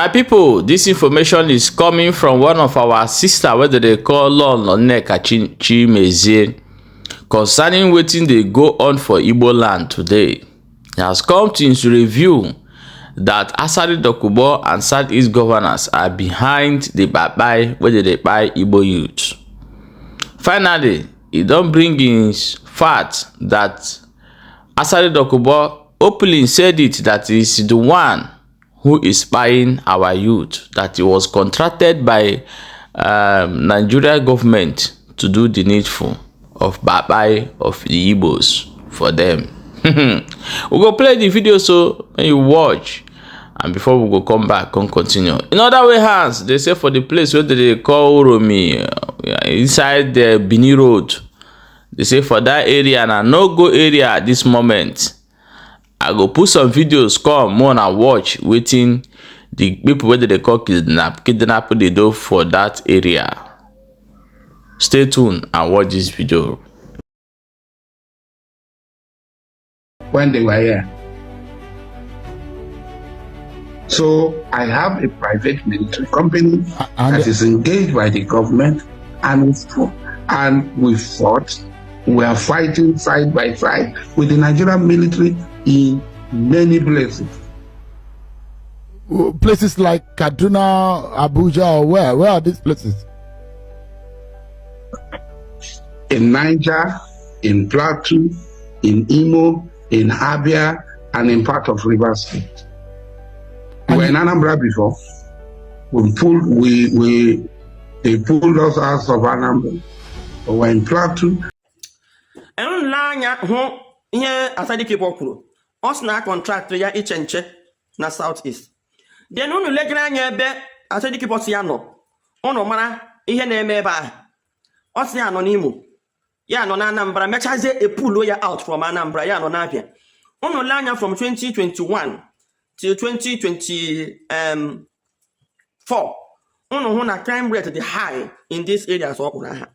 My pipo, dis information is coming from one of our sister wey dem dey call Lolo Nneka Chimezie concerning wetin dey go on for Igbo land today. E has come to his review that Asari Dokubo and Southeast governors are behind the kpai wey dem dey kpai Igbo youth. Finally, e don bring his fact that Asari Dokubo openly said it that he is the one who is spying our youth, that he was contracted by Nigeria government to do the needful of kpai of the Igbos for them. We go play the video so when you watch and before we go come back come continue. In other way hands, they say for the place wey dem dey call Uromi, inside the Benin Road, they say for that area na no go area at this moment. I go put some videos come more una watch wetin the people wey dem dey call kidnap kidnap dey do for that area. Stay tuned and watch this video. When they were here. So I have a private military company And that is engaged by the government, and we fought. We are fighting side by side with the Nigerian military in many places. Places like Kaduna, Abuja, or where? Where are these places? In Niger, in Plateau, in Imo, in Abia, and in part of Rivers State. We were in Anambra before. We pulled, we they pulled us out of Anambra. We were in Plateau. Nle anya hụ ihe Asari Dokubo kwuru. Ọ sị na contract ya iche nche na South East. Then unu legara anya ebe Asari Dokubo si ya nọ, unu mara ihe na-eme ebe ahụ. Ọ sị ya nọ n'Imo, ya nọ na Anambra, mechazie epuluo ya out from Anambra, ya nọ n'Abia. Unu lee anya from 2021 till 2024, unu hụ na crime rate dị high in these areas ọ kpụrụ aha.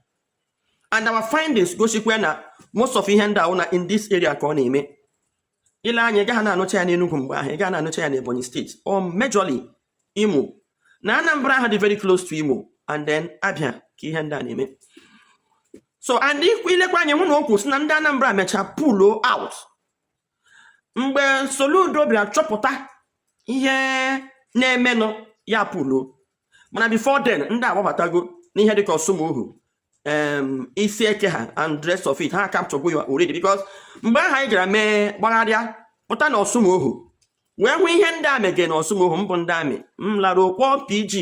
And our findings gosikwa na most of ihe ndị ahụ na in this area ka ọ na-eme. Ile anya, ị gaghị na-anụcha ya n'Enugu mgbe ahụ, ị gaghị na-anụcha ya n'Ebonyi Steeti or majorly Imo na Anambra ahụ dị very close to Imo and then Abia ka ihe ndị a na-eme. So and ilekwa anya hụ na o kwuru sị na ndị Anambra mechaa pull out mgbe Soludo bịara chọpụta ihe na-emenụ, ya puluo. Mana before then, ndị agbabatago n'ihe dịka Ọsụmohu, isi eke ha and rest of it. Ha capture ya already, because mgbe ahụ anyị gara mee gbagharịa pụta na Ọsụmohu wee hụ ihe ndị amị gị na Ọsụmohu mbụ, ndị amị m lara kpọọ PG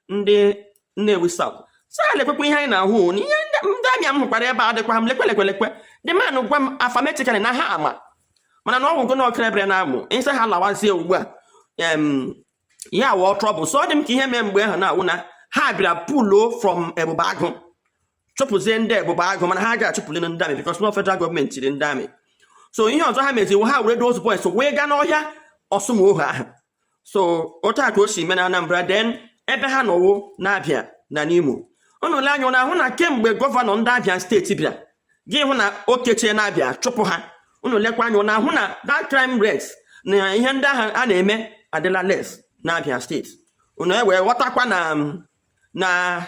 ndị Nnewi South, sị ha lekwekwa ihe anyị na-ahụ na ihe ndị amị m hụkwara ebe a dịkwa m lekwe lekwe lekwe. The man gwa m affirmatively na ha ama, mana na ọgwụgo na ọkịrịbịrị na-amụ nsị ha lawazie ugbu a, ya wụọ trouble. So ọ dị m ka ihe mee mgbe ahụ na-awụ na ha bịara puluo from Ebube Agụ, chụpụzie ndị Ebube Agụ, mana ha ga-achụpụli ndị amị because no federal gọọmenti tiri ndị amị. So ihe ọzọ ha meziri, ha were those boys wee gaa n'ọhịa Ọsụmohu ahụ. So otu a ka o si mee na Anambra. Then ebe ha nọwo na-abịa na n'Imo, unu lee anya, unu ahụ na kemgbe gọvanọ ndị Abịa Steeti bịara, gị hụ na o kechie na-abịa chụpụ ha. Unu lekwa anya, unu ahụ na that crime rate na ihe ndị ahụ a na-eme adịla less na Abịa Steeti. Unu ewee ghọtakwa na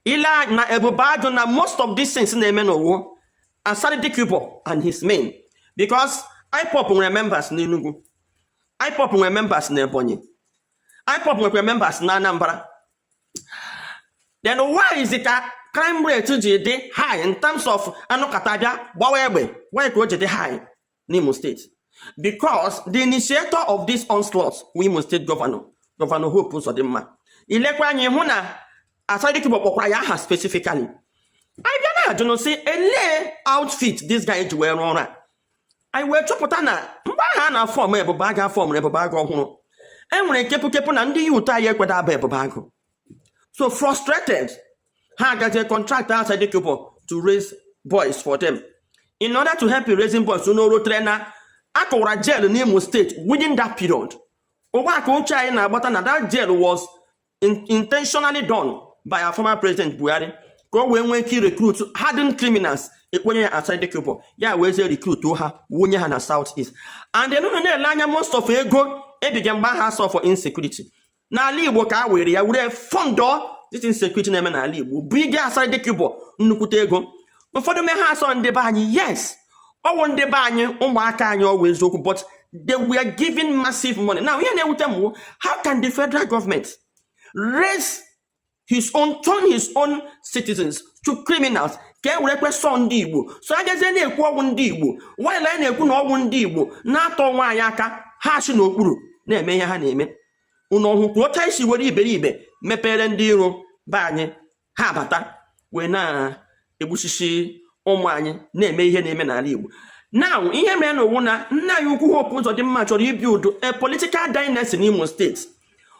ile na Ebube Agụ na most of these things na-eme n'ụwa Asari Dokubo and his men, because IPOB nwere members n'Enugu, IPOB nwere members n'Ebonyi, IPOB nwekwara members na Anambra. Then why is it ka crime rate ji dị high in terms of anụkata bịa gbawa egbe? Why ka o ji dị high n'Imo Steeti? Because the initiator of this onslaught wụ Imo State Governor, Governor Hope Uzodimma. Ilekwa anya hụ na Asari Dokubo kpọkwara ya aha specifically. Anyị bịa na-ajụ sị, elee outfit this guy ji wee rụọ ọrụ a? Anyị wee chọpụta na mgbe ahụ a na-aform Ebube Agụ, aformụrụ Ebube Agụ ọhụrụ, e nwere kepụkepụ na ndị youth anyị ekweda aba Ebube Agụ. So frustrated, ha agazie contract Asari Dokubo to raise boys for them. In order to help in raising boys, unu rotere na akọwara jail n'Imo Steeti within that period. Ugbu a ka uche anyị na-agbata na that jail was intentionally done by our former president Buhari ka o wee nwee ike recruit hardened criminals ekponye ya Asari Dokubo, ya wee zie recruit ha wunye ha na South East. And then unu na-ele anya, most of ego ebiga mgbe ahụ asọ for insecurity. N'ala Igbo ka a were ya were fund this insecurity na-eme n'ala Igbo, bụ ige Asari Dokubo nnukwute ego. Ụfọdụ mee ha asọ ndị be anyị. Yes, ọwụ ndị be anyị, ụmụaka anyị, ọwụ eziokwu, but they were given massive money. Now, ihe na-ewute m wụ, how can the federal government raise his own, turn his own citizens to criminals ka e were kwesọ ndị Igbo? So agazie na-ekwu ọgwụ ndị Igbo, while anyị na-ekwu na ọgwụ ndị Igbo na-atọ onwe anyị aka, ha si n'okpuru na-eme ihe ha na-eme. Unu ọhụkwuru otu anyị si were iberibe mepere ndị iro be anyị, ha bata wee na-egbusisi ụmụ anyị, na-eme ihe na-eme n'ala Igbo now? Ihe mere na owu na nna anyị ukwu Hope Uzodimma chọrọ ibi udo, a political dynasty n'Imo Steeti,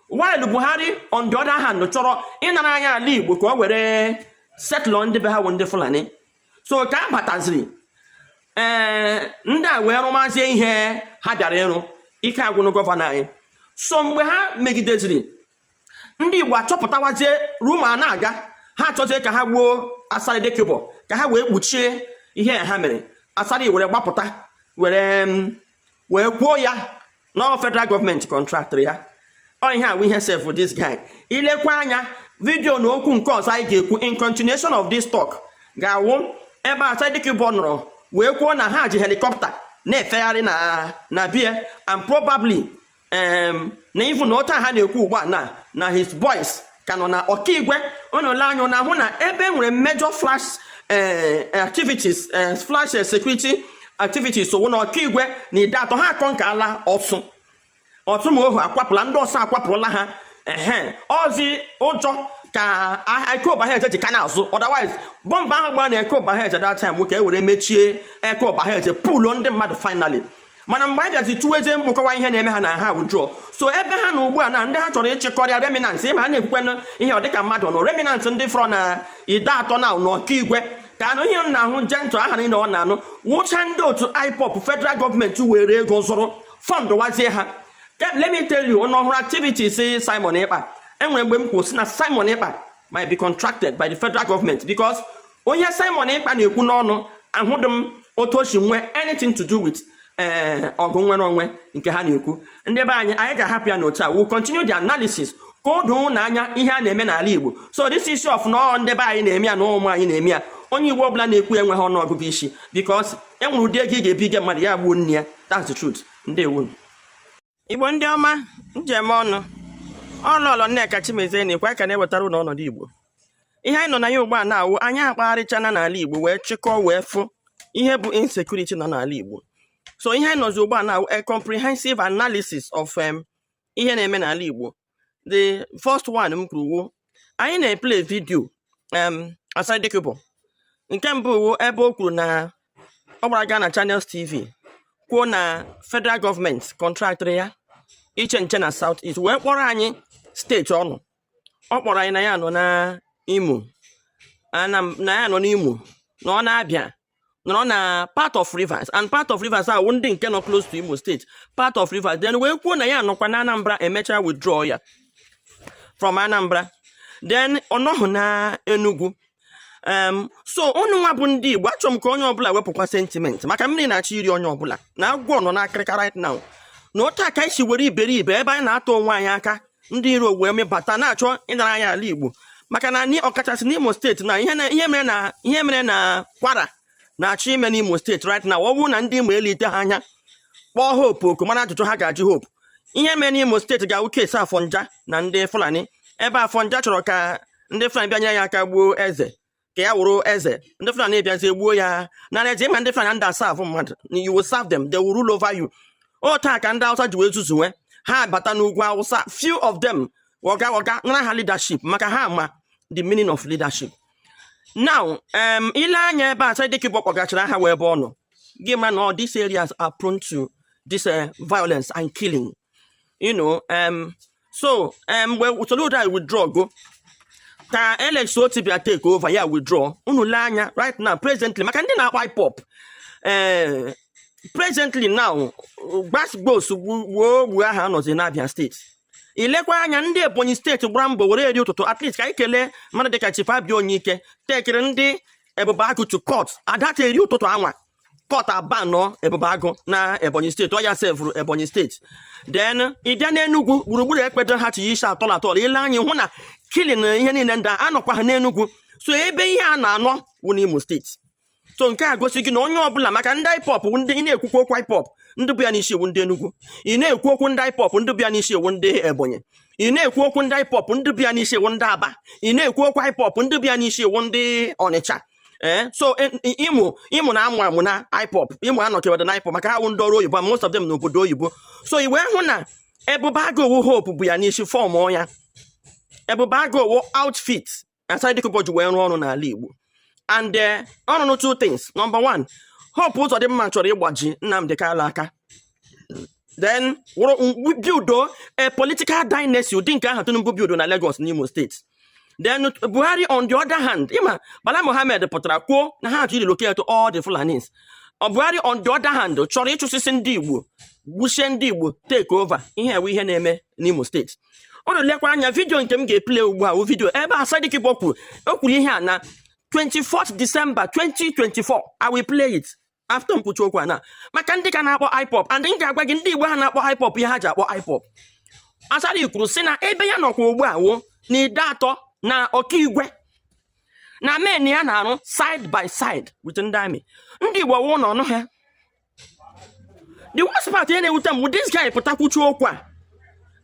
while Buhari, on the other hand, chọrọ ịnara anyị ala Igbo ka o were settle ndị be ha bụ ndị Fulani. So ka a bataziri, ee, ndị a wee rụmazie ihe ha bịara ịrụ, ike agwụnụ governor anyị. So mgbe ha megideziri ndị Igbo, achọpụtawazie rumour a na-aga, ha achọzie ka ha gbuo Asari Dokubo ka ha wee kpuchie ihe ha mere. Asari were gbapụta were wee kwuo ya na federal gọọmenti contractịrị ya. Ọ ihe awụ ihe sef this guy. Ilekwa anya video na okwu nke ọzọ anyị ga-ekwu in continuation of this talk ga-awụ ebe Asari Dokubo nọrọ wee kwuo na ha ji helicopter na-efegharị na bie, and probably na even na otu a ha na-ekwu ugbu a na his boys ka nọ na Ọkaigwe. Unu lee anya na ahụ na ebe nwere major flash activities, flash security activities, so na Ọkaigwe na Ideatọ ha akọ nke ala ọsụ ọtụ ma ohu akwapụla ndị ọsọ, akwapụrụla ha. Ehe, ọzi ụjọ ka Eke Ụbahaeze ji ka na-azụ. Otherwise, bọmbụ ahụ gbara na Eke Ụbahaeze that time ka e were mechie Eke Ụbahaeze, puluo ndị mmadụ finally. Mana mgbe anyị bịazi tụwezie mkpụkọwa ihe na-eme ha na ha withdraw. So ebe ha na ugbu a na ndị ha chọrọ ịchịkọrịa remnants, ịma ha na-ekwukwenụ ihe ọ dịka mmadụ nọ, remnants ndị fọrọ na Ideatọ na n'Ọkaigwe, ka anụ ihe m na-ahụ jentụ aha niile ọ na-anụ wụcha ndị otu IPOB federal gọọmenti were ego zụrụ fund wazie ha. Let me tell you, ọnụ ọhụrụ activities Simon Ekpa, enwere mgbe m kwuru sị na Simon Ekpa might be contracted by the federal government, because onye Simon Ekpa na-ekwu n'ọnụ, ahụdị m otu o si nwee anything to do with ee ọgụ nwere onwe nke ha na-ekwu. Ndị be anyị, anyị ga-ahapụ ya n'otu a. We'll continue the analysis ka o doo n'anya ihe a na-eme n'ala Igbo. So this issue of na ọ ndị be anyị na-eme ya na ụmụ anyị na-eme ya, onye Igbo ọbụla na-ekwu enweghị ọnụ ọgụgụ isi, because e nwere ụdị ego ị ga-ebige mmadụ ya gbuo nne ya. That's the truth. Ndewo, Igbo ndị ọma, njem ọnụ ọlọlọ Nneka Chimezie na-ekwe aka na-ewetara ụlọ ọnọdụ Igbo. Ihe anyị nọ na ya ugbu a na-awụ anyị akpagharịchana n'ala Igbo wee chịkọọ wee fụ ihe bụ insecurity nọ n'ala Igbo. So ihe anyị nọzi ugbu a na-awụ a comprehensive analysis of ihe na-eme n'ala Igbo. The first one m kwuru wu anyị na-eplay video Asari Dokubo. Nke mbụ wu ebe o kwuru na ọ gbara gaa na Channels TV kwuo na federal gọọmenti contractịrị ya iche nche na South East, wee kpọrọ anyị steeti ọnụ. Ọ kpọrọ anyị na ya nọ na Imo, na ya nọ n'Imo, na ọ na-abịa nọrọ na part of Rivers, and part of Rivers ahụ ndị nke nọ close to Imo State, part of Rivers. Then wee kwuo na ya nọkwa na Anambra, emechaa withdraw ya from Anambra. Then ọ nọghị na Enugu. So unu nwa bụ ndị Igbo, achọrọ m ka onye ọbụla wepụkwa sentiment, maka mmiri na-achọ iri onye ọbụla na agwọ nọ n'akịrịka right now. Na otu a ka anyị si were iberibe ebe anyị na-atọ onwe anyị aka, ndị iro wee mebata na-achọ ịnara anyị ala Igbo, maka na ọkachasị n'Imo Steeti na ihe mere na Kwara na-achọ ime n'Imo Steeti right now. Ọ bụrụ na ndị Imo elite ha anya kpọọ Hope oku, mara ajụjụ ha ga-ajụ Hope. Ihe mere n'Imo Steeti ga-awụ case Afọnja na ndị Fulani, ebe Afọnja chọrọ ka ndị Fulani bịa nyere ya aka gbuo eze ka ya wụrụ eze. Ndị Fulani bịazie gbuo ya nara eze. Ịma ndị Fulani ndị aserve mmadụ, you will serve them, they will rule over you. O taa ka ndị Hausa ji wee zuzuwe ha bata n'ugwu Hausa, few of them ọga ọga nara ha leadership, maka ha ma the meaning of leadership. Now, ile anya ebe a Asari Dokubo kpọgachara ha wee ebe ọ nọ gị, ma na all these areas are prone to this violence and killing. So mgbe Soludo withdraw go ka Alex Otti bịa take over, ya withdraw. Unu lee anya right now, presently, maka ndị na-akpọ IPOB, presently now, gbasgbos gbuo gbuo aha anọzi n'Abia Steeti. Ilekwa anya, ndị Ebonyi Steeti gbara mbọ were eri ụtụtụ. At least ka anyị kelee mmadụ dịka Chief Abia Onyike tekere ndị Ebube Agụ to court adata eri ụtụtụ anwa. Court abanọ Ebube Agụ na Ebonyi Steeti, ọ ya sevụrụ Ebonyi Steeti. Then ị bịa n'Enugwu gburugburu, ekpedo ha chi isi atọl atọl ile anyị hụ na killing ihe niile ndị a anọkwa ha n'Enugwu. So ebe ihe a na-anọ wụ n'Imo Steeti. So nke a gosi gị na onye ọbụla maka ndị IPOB wụ ndị ị na-ekwukwa okwu IPOB, ndị bụ ya n'isi iwu ndị Enugu, ị na-ekwu okwu ndị IPOB, ndị bụ ya n'isi iwu ndị Ebonyi, ị na-ekwu okwu ndị IPOB, ndị bụ ya n'isi iwu ndị Aba, ị na-ekwu okwu IPOB, ndị bụ ya n'isi iwu ndị Ọnịcha. Ee, so Imo na-amụ amụ na IPOB, Imo anọkewado na IPOB maka ha wụ ndị ọrụ oyibo, most of them n'obodo oyibo. So i wee hụ na Ebube Agụ Hope bụ ya n'isi form ya. Ebube Agụ outfit Asari Dokubo ji wee rụọ ọrụ n'ala Igbo and ọ rụrụ two things. Number one, Hope Uzodimma chọrọ ịgbaji Nnamdi Kanu aka, then build a political dynasty ụdị nke ahụ Tinubu build na Lagos n'Imo Steeti. Then Buhari on the other hand, ịma Bala Mohammed pụtara kwuo na ha chọrọ relocate all the Fulanis. Buhari on the other hand chọrọ ịchụsịsị ndị Igbo, gbuchie ndị Igbo, take over. Ihe ewe ihe na-eme n'Imo Steeti. Unu lekwa anya video nke m ga-eplay ugbu a wụ video ebe Asari Dokubo kwuru, o kwuru ihe a na 24th December 2024. I will play it after mkpuchi okwu a na maka ndị ka na-akpọ IPOB, and m ga-agwa gị ndị Igbo ha na-akpọ IPOB ihe ha ji akpọ IPOB. Asari kwuru sị na ebe ya nọkwa ugbu a wụ na Ideato na Okigwe, na men ya na-arụ side by side with ndị army. Ndị Igbo wụ na ọnụ ha. The worst part, ihe na-ewute m bụ this guy pụtakwuchi okwu a,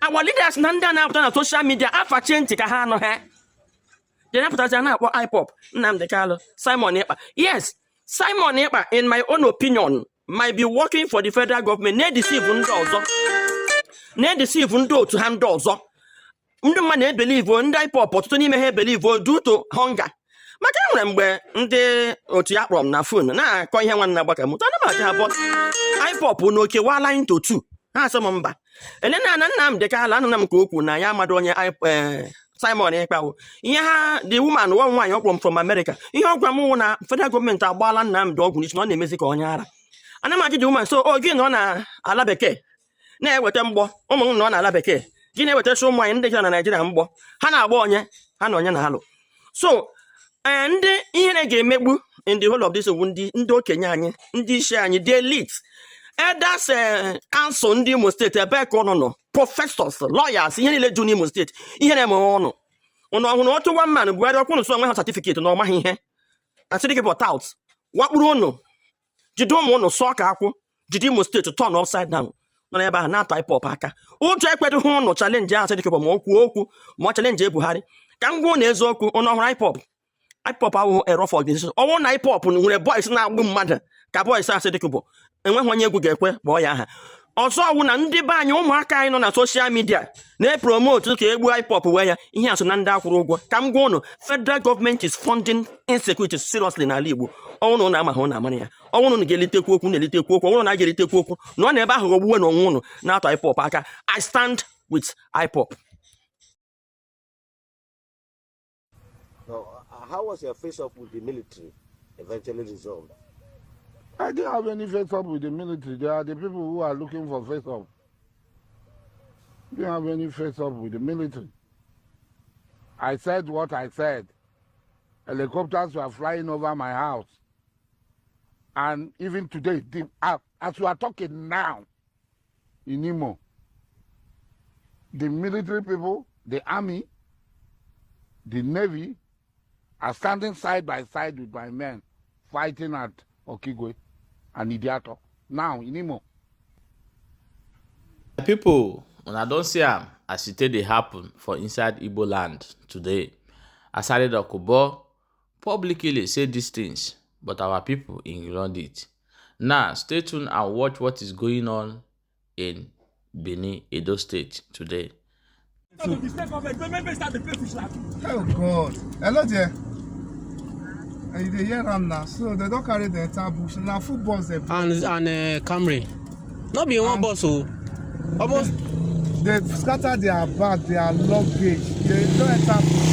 our leaders na ndị a na-apụta na social media afachie ntị ka ha anụ ha dị na-apụtazi a na-akpọ IPOB, Nnamdi Kanu, Simon Ekpa. Yes, Simon Ekpa, in my own opinion, might be working for the federal government, na-edeceive ndị ọzọ, na-edeceive ndị otu ha ndị ọzọ. Ndị mmadụ na-ebelieve ndị IPOB, ọtụtụ n'ime ha ebelieve due to hunger, maka enwere mgbe ndị otu ya kpọrọ m na phone na-akọ ihe nwanne agbaka m ana m aja ha, but IPOB na okewala into two. Ha asị m mba, elena na Nnamdi Kanu anụna m ka o kwuru na ya amado onye Simon Ekpa wụ. Ihe ha, the woman nwa nwaanyị ọ kpọrọ m from America, ihe ọ gwara m wụ na federal gọọmenti agbaala Nnamdi ọgwụ n'isi na ọ na-emezi ka onye ara. Ana m ajụ the woman, so o gị nọ na ala bekee na-eweta mgbọ, ụmụ m nọ n'ala bekee, gị na-ewetacha ụmụ anyị ndị gara na Naijiria mgbọ, ha na-agba onye ha na onye na-alụ. So ee, ndị ihere ga-emegbu in the whole of this wu ndị okenye anyị, ndị isi anyị, the elite elders, council ndị Imo Steeti, ebee ka ụnụ nọ? Professors, lawyers, ihe niile ju n'Imo Steeti, ihe na-eme ọnụ ụnụ ọhụrụ otu one man Buhari ọkwụnụ so onwe ha certificate na ọmaghị ihe asịrị gị bụ tout wakpuru ụnụ, jide ụmụ ụnụ sụọ ka akwụ, jide Imo Steeti turn upside down, nọ n'ebe ahụ na-atọ IPOB aka. Ụjọ ekwedoghị ụnụ challenge ahụ asịrị gị bụ ma o kwuo okwu ma ọ challenge Buhari. Ka m gwa ụnụ eziokwu, ụnụ ọhụrụ IPOB, IPOB awụghị a rough organization. Ọnwụ na IPOB nwere boys na-agbụ mmadụ ka boys asị dịka bụ enweghị onye egwu ga-ekwe kpọọ ya aha ọzọ. Ọwụ na ndị be anyị, ụmụaka anyị nọ na social media na-epromote ka egbuo IPOB wee ya ihe asụ na ndị akwụrụ ụgwọ. Ka m gwa ụnụ, federal government is funding insecurity seriously n'ala Igbo. Ọnwụ na ụnụ amaghị, ụnụ amara ya. Ọnwụ na ụnụ ga-elitekwu okwu, na-elitekwu okwu. Ọnwụ na a ga-elitekwu okwu na ọ na ebe ahụ ghọgbuwe na onwe ụnụ na-atọ IPOB aka. I stand with IPOB. Now, how was your face-off with the military eventually resolved? I didn't have any face up with the military. They are the people who are looking for face up. Didn't have any face up with the military. I said what I said. Helicopters were flying over my house. And even today, as we are talking now, in Imo, the military people, the army, the navy are standing side by side with my men fighting at Okigwe and Ideato now in Imo. People, una don see am as e take dey happen for inside Igbo land today. Asari Dokubo publicly say these things, but our people ignored it. Now, stay tuned and watch what is going on in Benin, Edo State today. Oh God. Hello there. And you dey hear am now. So they don carry the entire bush. Na full bus dem. And Camry no be one bus o, almost. They scatter their bag, their luggage. They don enter bush.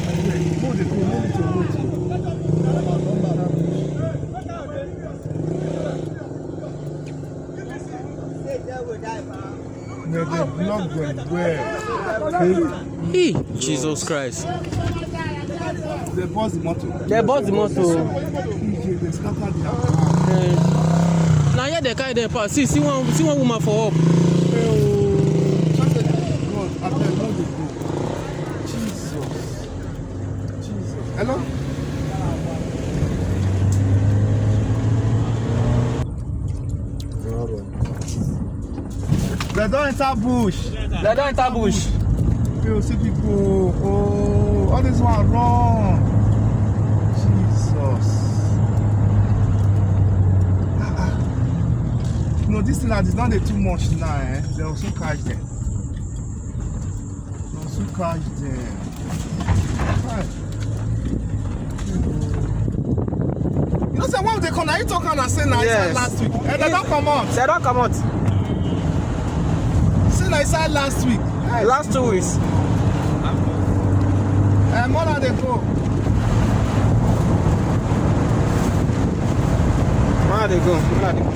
Anyway, move the go, no need to wait. May they block them well. Hey, Jesus Christ. They burst the motor. They burst the motor. EJ, they scatter their bag. Eh, na here they carry them pass. See, see one woman for up. Hey, oh. Just say, God, abeg, no dey go. Jesus. Jesus. Hello? They don enter bush. They don enter bush. You see people. Oh, all this one run. Jesus. Ah, ah. No, this thing now is not dey too much now. Eh? They will soon catch them. They will soon catch them. Right. You know, say when they come, now you talk and say na Yes. inside last week. And they don comot. They don comot. Say na inside last week. Hey. Last 2 weeks. Eh, more than dey go. Where they go? Where they go?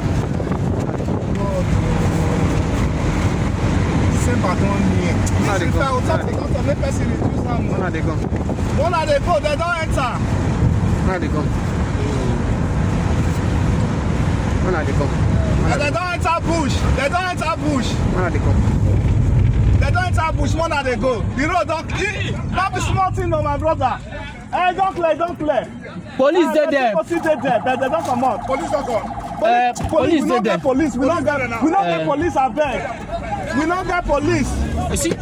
God, December don near. Una dey This go. repair on top the top, make person reduce am o. Where they go? Una dey go, they don enter. Where they go? Where they go? And they don enter bush. They don enter bush. Where they go? They don enter bush, more na dey go. The road don clear. No be small thing o, my brother. Eh, don clear, don clear. Police Ah, dey there. Police dey there, but they don comot. Police don come. Police Police, we dey no there. get police. We no get police abeg. We no get police. You see?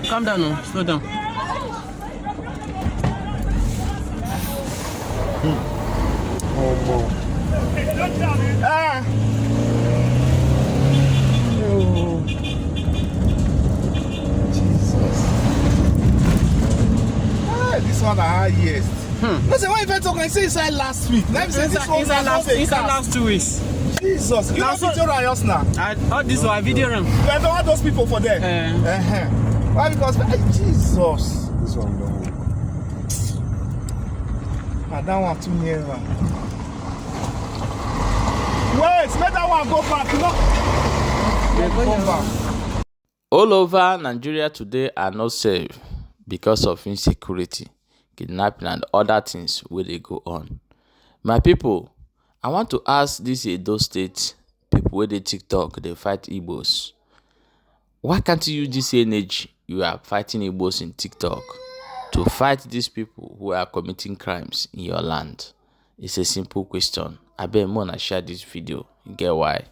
Calm down now. Slow down. Eh. Oh. Jesus. Ah, this one na highest. No say when you first talk, I say inside last week. Let me say this one Inside na last, don dey inside cast. last 2 weeks. Jesus, you Na no so- video am just now. I, all this one, I video am. You don't want those people for there. Eh. Why? Because hey, Jesus. This one don't work. Ah, that one too near am. Wait, make that one go back. No. Go back. All over Nigeria today are not safe because of insecurity, kidnapping and other things wey dey go on. My people, I want to ask dis Edo State people wey dey TikTok dey fight Igbos. Why can't you use this energy you are fighting Igbos in TikTok to fight these people who are committing crimes in your land? It's a simple question. Abeg, make una share this video. E get why.